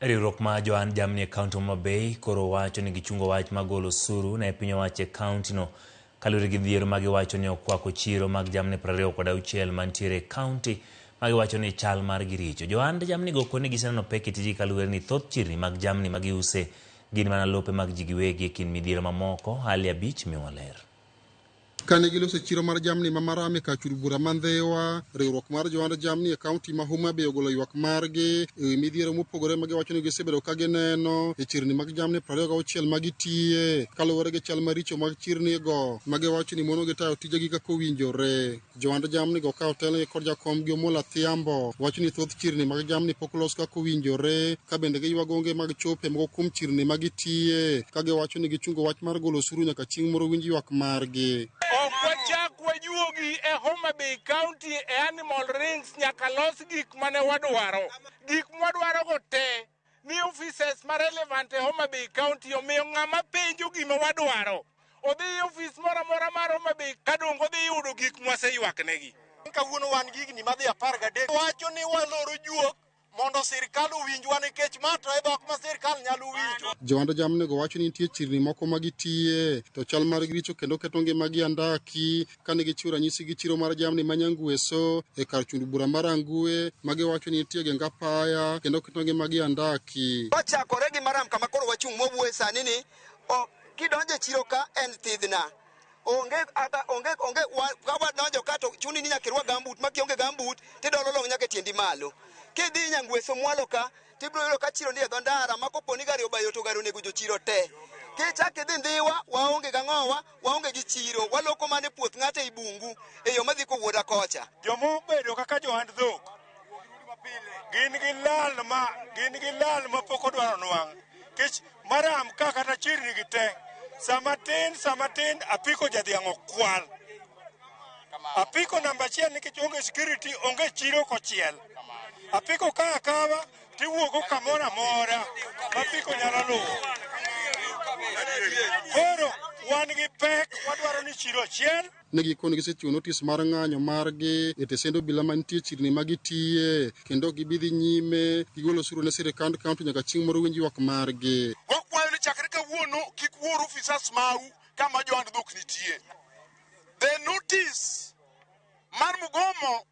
Riwruok mar johand jamni e kaunti ma Homa Bay koro wacho ni gichungo wach mar golo osuru ne piny owacho e kaunti no kaluwore gi dhier ma giwacho ni okwako chiro mag jamni 26 mantiere e kaunti ma giwacho ni chal margi richo. Johand jamni go koni giseneno pek e tijgi kaluwore ni thoth chirni mag jamni ma giuse gin mana lope mag ji giwegi e kind midhiero mamoko. Ali Abich miwa ler. Kane giloso chiro mar jamni ma Maram e kar chul bura ma Ndhiwa, riwruok mar johand jamni e kaunti ma Homa Bay ogolo ywak margi e wi midhiero mopogore ma giwacho ni gisebedo ka gineno e chirni mag jamni 26 ma gitiye kaluwore gi chal maricho mag chirnigo ma giwacho ni monogi tayo tijegi kaka owinjore. Johand jamni go ka otelnegi kod jakomgi Omola Thiambo wacho ni thoth chirni mag jamni pok olos kaka owinjore ka bende giywago onge mag chope moko kuom chirni ma gitiye ka giwacho ni gichungo wach mar golo osuru nyaka chieng' moro winj ywak margi. Ok wachak wajuogi e Homa Bay County e animal rings nyaka los gik mane wadwaro. Gik mwadwarogo te ni offices ma relevant e Homa Bay County omiyo ng'ama penjo gima wadwaro odhi e ofis moro amora mar Homa Bay kadongo odhi yudo gik mwaseywaknegi. Kawuono wan gi higni madhi 13 wacho ni waloro juok mondo sirkal owinjwa nikech ma to e dhok ma sirkal nyalo winjo. Johand jamni go wacho ni nitie chirni moko ma gitiye to chal margi richo kendo keto ngimagi andaki kane gichiwo ranyisi gi chiro mar jamni ma Nyangweso e kar chund bura mar Angue ma giwacho ni nitie geng apaya kendo keto ngimagi andaki. Kochakore gi Maram kama koro wachung' mwawuoye sani ni kidonjo e chiro ka en thidhna. Onge ata onge onge ka wadonjo ka to chuni ni nyaka irwak gambut ma kionge gambut tidolo long nyaka e tiendi malo. Kidhi Nyangweso mwalo ka tibiro yudo ka chiro ni e dho ndara ma kopo ni gari obayo to gari onego jochiro te. Kichak idhi Ndhiwa waonge gang'owa waonge gi chiro waloko mana e puoth ng'ato ei bungu e yo madhi kowuoda kocha. Joma obedo kaka johand dhok gin gi lal ma gin gi lal ma pok odwaro nwang' nikech Maram ka kata chirni gi te sama tin sama tin apiko jadhiang' okwal apiko namba achiel nikech onge security onge chiro kochiel apiko ka akawa tiwuogo kamoro amora ma apiko nyalo luwo koro wan gi pek wadwaro ni chiro achiel. Ne gikoni gisechiwo notis mar ng'anyo margi e tesend obila mantie chirni ma gitiye kendo ok gibi dhi nyime gi golo osuru ne sirikand kaunti nyaka chieng' moro winj ywak margi. Wakwayo ni chakre kawuono kik uor ofisas mau kama johand dhok nitie. The notice mar mgomo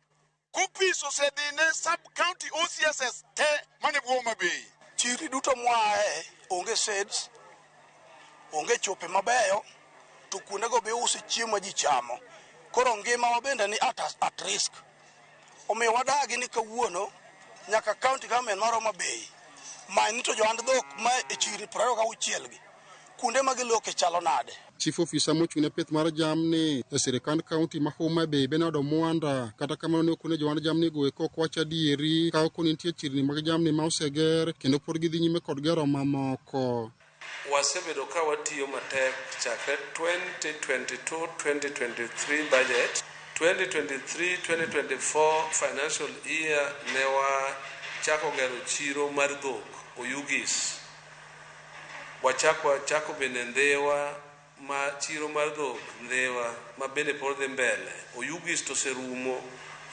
copies osedhi ne sub county OCSS te mane bwo Homa Bay. Chirni duto mwaaye onge sheds, onge chope mabeyo, to kuondego be iuse chiemo ma ji chamo. Koro ngimawa bende ni at risk. Omiyo wadagi ni kawuono nyaka county government mar Homa Bay many ni to johand dhok ma e chirni 26 gi kuonde ma giloke chalo nade. Chief officer mochung' ne pith mar jamni e sirikand kaunti ma Homa Bay Bernard Omwanda kata kamano ne okone johand jamni go eko ok wach adieri ka okoni nitie chirni mag jamni ma oseger kendo pod gidhi nyime kod gero mamoko. Wasebedo ka watiyo matek chakre 2022-2023 budget 2023-2024 financial year ne wachako gero chiro mar dhok Oyugis. Wachako bende Ndhiwa ma chiro mar dhok Ndhiwa ma bende pod dhi mbele. Oyugis to oserumo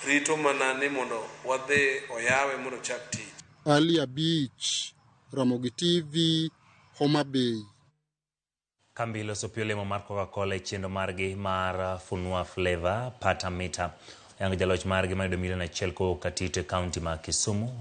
rito mana ni mondo wadhi oyawe mondo ochak tich. Ali Abich, Ramogi TV, Homa Bay. Kambi loso pi olemo mar Coca-Cola e chenro margi mar Funua Flavor Pata Mita oyango jaloch margi mayudo milion 1 kowuok Katito e kaunti ma Kisumu.